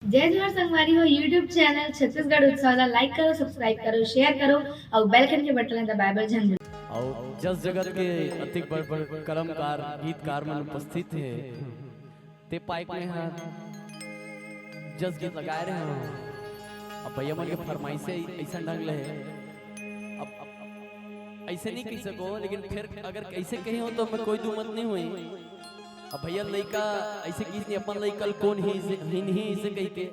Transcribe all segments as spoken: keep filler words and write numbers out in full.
जय जोहार संगवारी हो, YouTube चैनल छत्तीसगढ़ उत्सव ला like करो, subscribe करो, share करो अउ bell icon के बटन ला दबाए बर झन भूलो। अउ जस जगत के अतिक बड़ बड़ कलमकार, गीतकार मन उपस्थित हे, ते पाइक में हा जस गीत लगाए रहे हो। अब भैया मन के फरमाइश हे अइसन ढंग ले हे। अब, अब अइसे नहीं कह सको, लेकिन फिर अगर अइसे कहे हो तो मैं कोई दू मत नहीं हुई। अब भैया लइका अइसे किस नहीं, अपन लइका ल कोन ही से, हिन ही से कह के।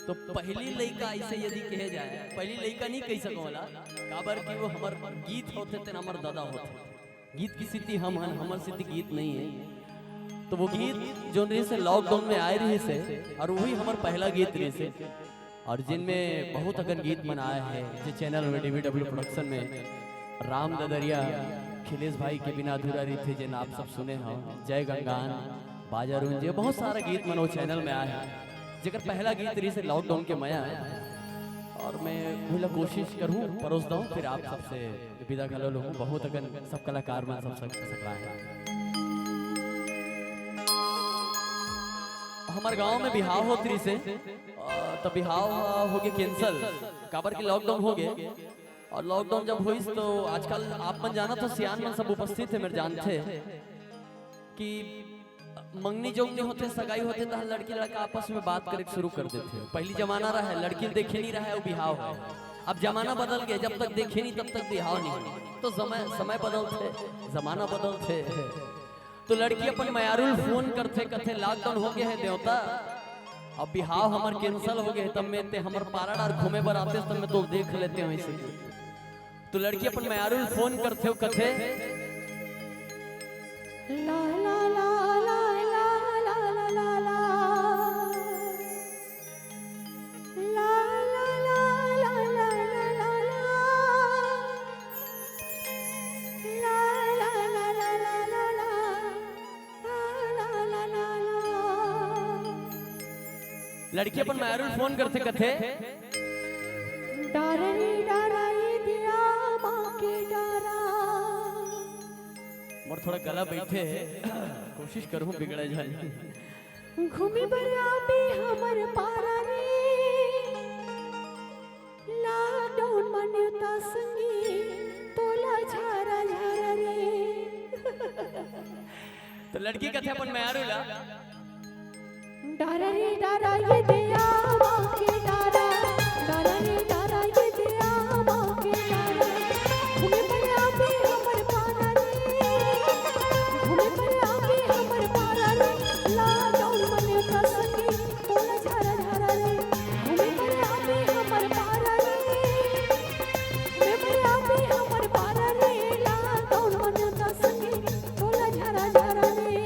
तो पहली लइका अइसे यदि कहे जाए, पहली लइका नहीं कह सको वाला, काबर कि वो हमर गीत होथे, तेन हमर दादा होथे। गीत की स्थिति हम हन, हमर स्थिति गीत नहीं है। तो वो गीत जोन रहिस हे lockdown में आए रहिस हे, अउ वही हमर पहला गीत रहिस हे। अउ जिनमें बहुत अकन गीत मन आए हे, जे चैनल में, डीवी डब्ल्यू प्रोडक्शन में, राम ददरिया, खिलेश भाई के बिना अधूरा रहिथे, जेन आप सब सुने हो, जय गंगान, बाजा रूंजे, बहुत सारा गीत मन वो चैनल में आए हे, जेकर पहला गीत रहिस हे lockdown के मया। अउ मैं वही ला कोशिश करूँ, परोस दूँ, फिर आप सबसे विदा घलो लूँ। बहुत अकन सब कलाकार मन सब सक-, सकला हे। हमर गांव में बिहाव होत रहिस हे, अ, त बिहाव, अ, हो गे cancel, काबर कि lockdown हो गे। अउ lockdown जब होइस तो आजकल आप मन जानत हो, सियान मन सब उपस्थित हे, मेर जानथे कि मंगनी जोगनी होथे, सगाई होथे, त लड़की लड़का आपस में बात करे के शुरू कर देथे। पहली जमाना रहे, लड़की देखे नहीं रहे, वो बिहाव है। अब जमाना बदल गया, जब तक देखे नहीं तब तक बिहाव नहीं। तो समय, समय बदलथे, जमाना बदलथे। तो लड़की अपन मयारू ल फोन करथे, कथे lockdown हो गया है देवता, अब बिहाव हमर cancel हो गया है, तब मैं ते हमर पारा डार घूमे बर आते, तब मैं तो देख लेते हैं ऐसे। तो लड़की अपन मयारू ल फोन करथे, कथे, ला, ला, ला। ला, ला, ला, ला, ला, ला, ला, ला। ला, ला, ला, ला, ला, ला, ला। ला, ला, ला, ला, ला। लड़की अपन मयारू ल फोन करथे, कथे, डारा रे डारा, ये दिया माँ के डारा। मोर थोड़ा गला बैठे हे, कोशिश करूँ बिगड़े जाए। घूमे बर आबे हमर पारा रे, lockdown म नेवता संगी, तोला झारा झारा रे। तो लड़की कथे अपन मयारू ला, डारा रे डारा, ये दिया माँ के डारा, डारा रे डारा, ये दिया माँ के डारा। घूमे बर आबे हमर पारा रे, घूमे बर आबे हमर पारा रे, lockdown म नेवता संगी, तोला झारा झारा रे। घूमे बर आबे हमर पारा रे, घूमे बर आबे हमर पारा रे, lockdown म नेवता संगी, तोला झारा झारा रे।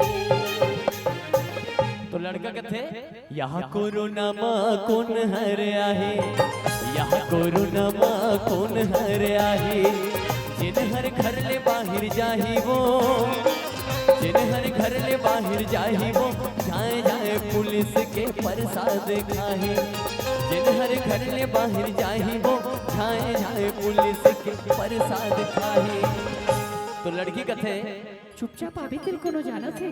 तो लड़का कथे, यहाँ कोरोना मा कोन हर आहे, यहाँ कोरोना मा कोन हर आहे, जेन हर घर ले बाहिर जाही वो, जेन हर घर ले बाहिर जाही वो, झांय झांय पुलिस के परसाद खाही, जेन हर घर ले बाहिर जाही वो, झांय झांय पुलिस के परसाद खाही। तो लड़की कथे, चुपचाप आबे तेल कोनो जानत हे।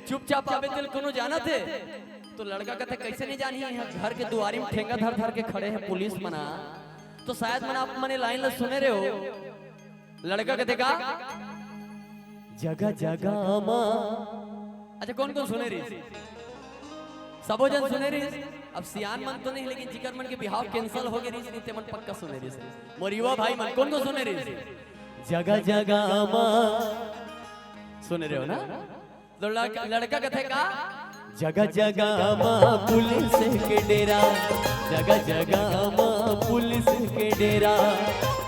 चुपचाप आबे तेल कोनो जानत हे। तो लड़का कथे, कैसे नहीं जानी, यहाँ घर के दुआरी में ठेंगा धर धर के खड़े हैं पुलिस मना, तो शायद मना आप मने लाइन ला सुने रहे हो। लड़का कथे का, जगह जगह मा। अच्छा, कौन कौन सुने रहिस? सबो झन सुने रहिस। अब सियान मन तो नहीं, लेकिन जिकर मन के बिहाव cancel हो गए रहिस, ते मन पक्का सुने रहिस। मोर युवा भाई मन, कौन कौन सुने रहिस? जगह जगह मा। सुने रहे हो ना? तो लड़का, लड़का कथे का, जगह जगह मा पुलिस के डेरा, जगह जगह मा पुलिस के डेरा।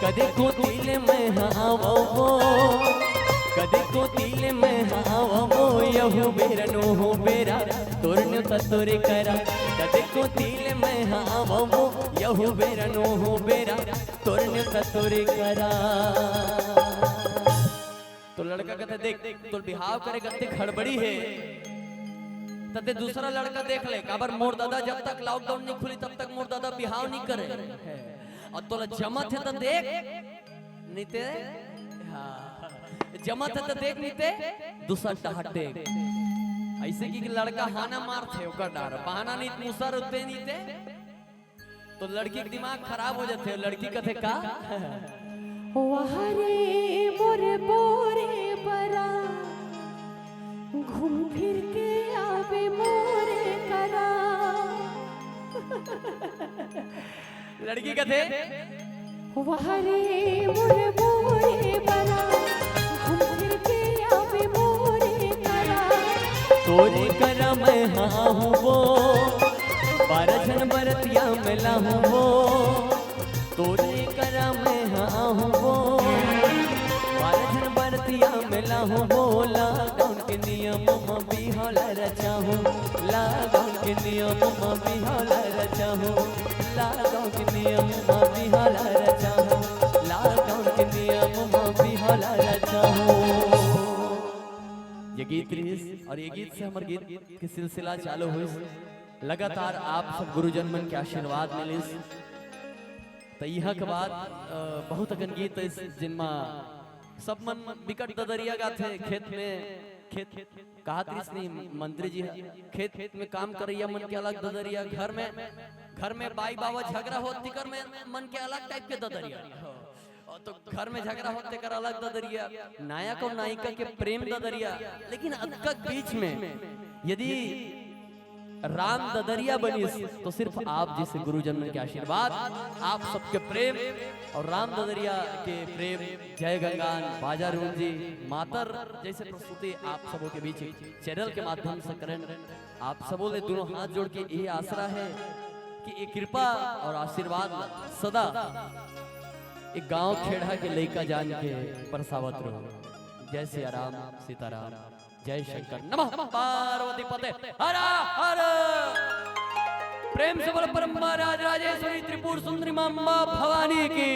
कदे कोती ले मैं हा आवो, कदे कोती ले मैं हा आवो, यहू बेरा नोहू बेरा, तोर न्योता तोरे करा। कदे कोती ले मैं हा आवो, यहू बेरा नोहू बेरा, तोर न्योता तोरे करा। तो लड़का कथे, देख, तोर बिहाव करे के अतेक हड़बड़ी हे, त ते दूसरा लड़का देख ले। काबर, मोर दादा जब तक lockdown नहीं खुली, तब तक मोर दादा बिहाव नहीं करे। अउ तोला जमत हे त देख, नहीं ते, हाँ, जमत हे त देख, नहीं ते दूसरा डहार देख। ऐसे कि लड़का हाना मारथे ओकर डार, बहाना नहीं, मुसर उते नहीं ते, तो लड़की के दिमाग खराब हो जाथे। लड़की कथे का? वाह रे मोर बोरे बरा, घूम फिर के आवे मोरे करा। लड़की कथे, वाह रे मोर बोरे बरा, घूम फिर के आवे मोरे करा। तोरे करा मैं हाँ हूँ वो, बारह झन बरतिया में लाहूँ वो। तोरे करा मैं हाँ हूँ वो, बारह झन बरतिया में लाहूँ वो। लॉकडाउन के नियम म बिहाव ला रचाहूँ, लॉकडाउन के नियम म बिहाव ला रचाहूँ, लॉकडाउन के नियम म बिहाव ला रचाहूँ, लॉकडाउन के नियम म बिहाव ला रचाहूँ। ये गीत रिहिस और ये गीत से हमर गीत के सिलसिला चालू होइस। लगातार आप सब गुरुजन मन के आशीर्वाद मिलिस। त इहाँ के बाद, अ, बहुत अकन गीत अइस, जिनमा सब मन बिकट ददरिया गाथे। खेत में, खेत, कहात रिहिस नहीं मंत्री जी ह, खेत, खेत में काम करइया मन के अलग ददरिया, घर में, घर में बाई बाबा झगड़ा होत तिकर में मन के अलग टाइप के ददरिया। और तो घर में झगड़ा होत तेकर अलग ददरिया, नायक और नायिका के प्रेम ददरिया। लेकिन अतका बीच में यदि राम ददरिया बनिस, तो सिर्फ आप जैसे गुरुजन के आशीर्वाद, आप सबके प्रेम और राम ददरिया के प्रेम। जय गंगान, बाजा रूम जी, मातर जैसे प्रस्तुति आप सबों के बीच चैनल के माध्यम से करें। आप सबों ले दोनों हाथ जोड़ के ये आसरा है कि ये कृपा और आशीर्वाद सदा एक गांव खेड़ा के लइका जान के बरसावत रहो। जय सिया राम, सीताराम, जय शंकर, नमः पार्वती पते, हरा हर। प्रेम से बोल परम राज राजेश्वरी त्रिपुर सुंदरी माँ, माँ भवानी की।